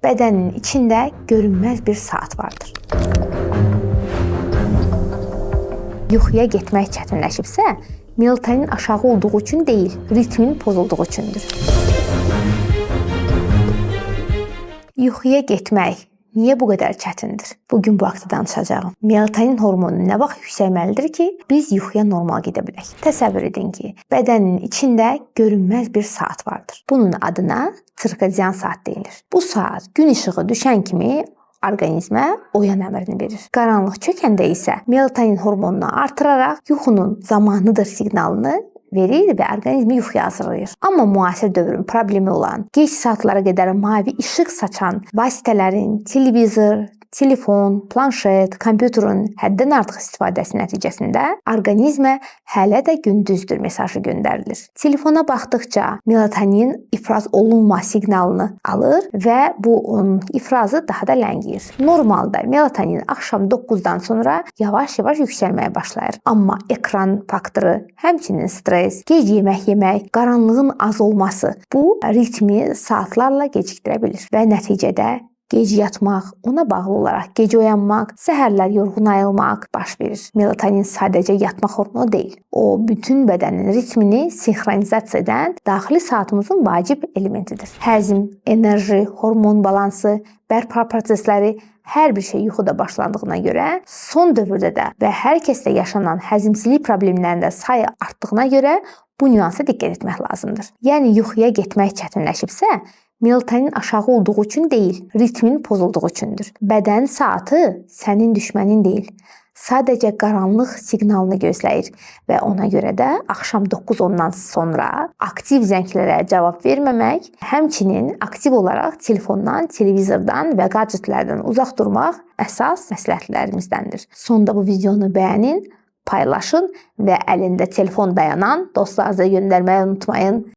Bədənin içində görünməz bir saat vardır. Yuxuya getmək çətinləşibsə, melatonin aşağı olduğu üçün deyil, ritmin pozulduğu üçündür. Yuxuya getmək niyə bu qədər çətindir? Bugün bu haqda danışacağam. Melatonin hormonu nə vaxt yüksəlməlidir ki, biz yuxuya normal gedə bilək? Təsəvvür edin ki, bədənin içində görünməz bir saat vardır. Bunun adına sirkadian saat deyilir. Bu saat gün işığı düşən kimi orqanizmə oyan əmrini verir. Qaranlıq çökəndə isə melatonin hormonunu artıraraq yuxunun zamanıdır siqnalını verir və orqanizmi yuxuya hazırlayır. Amma müasir dövrün problemi olan gec saatlara qədər mavi işıq saçan vasitələrin, televizor, telefon, planşet, kompüterin həddən artıq istifadəsi nəticəsində orqanizmə hələ də gündüzdür mesajı göndərilir. Telefona baxdıqca melatonin ifraz olunma siqnalını alır və bu onun ifrazı daha da ləngiyir. Normalda melatonin axşam 9-dan sonra yavaş-yavaş yüksəlməyə başlayır. Amma ekran faktoru, həmçinin stres, gec yemək yemək, qaranlığın az olması bu ritmi saatlarla gecikdirə bilir və nəticədə gec yatmaq, ona bağlı olaraq gec oyanmaq, səhərlər yorğun ayılmaq baş verir. Melatonin sadəcə yatmaq hormonu deyil. O, bütün bədənin ritmini sinxronizasiya edən daxili saatımızın vacib elementidir. Həzm, enerji, hormon balansı, bərpa prosesləri, hər bir şey yuxuda başlandığına görə son dövrdə də və hər kəsdə yaşanan həzmsizlik problemlərində sayı artdığına görə bu nüansa diqqət etmək lazımdır. Yəni yuxuya getmək çətinləşibsə, melatonin aşağı olduğu üçün deyil, ritmin pozulduğu üçündür. Bədən saatı sənin düşmənin deyil. Sadəcə qaranlıq siqnalını gözləyir və ona görə də axşam 9-10-dan sonra aktiv zənglərə cavab verməmək, həmçinin aktiv olaraq telefondan, televizordan və gadgetlərdən uzaq durmaq əsas məsləhətlərimizdəndir. Sonda bu videonu bəyənin, paylaşın və əlində telefon dayanan dostlarınıza göndərməyi unutmayın.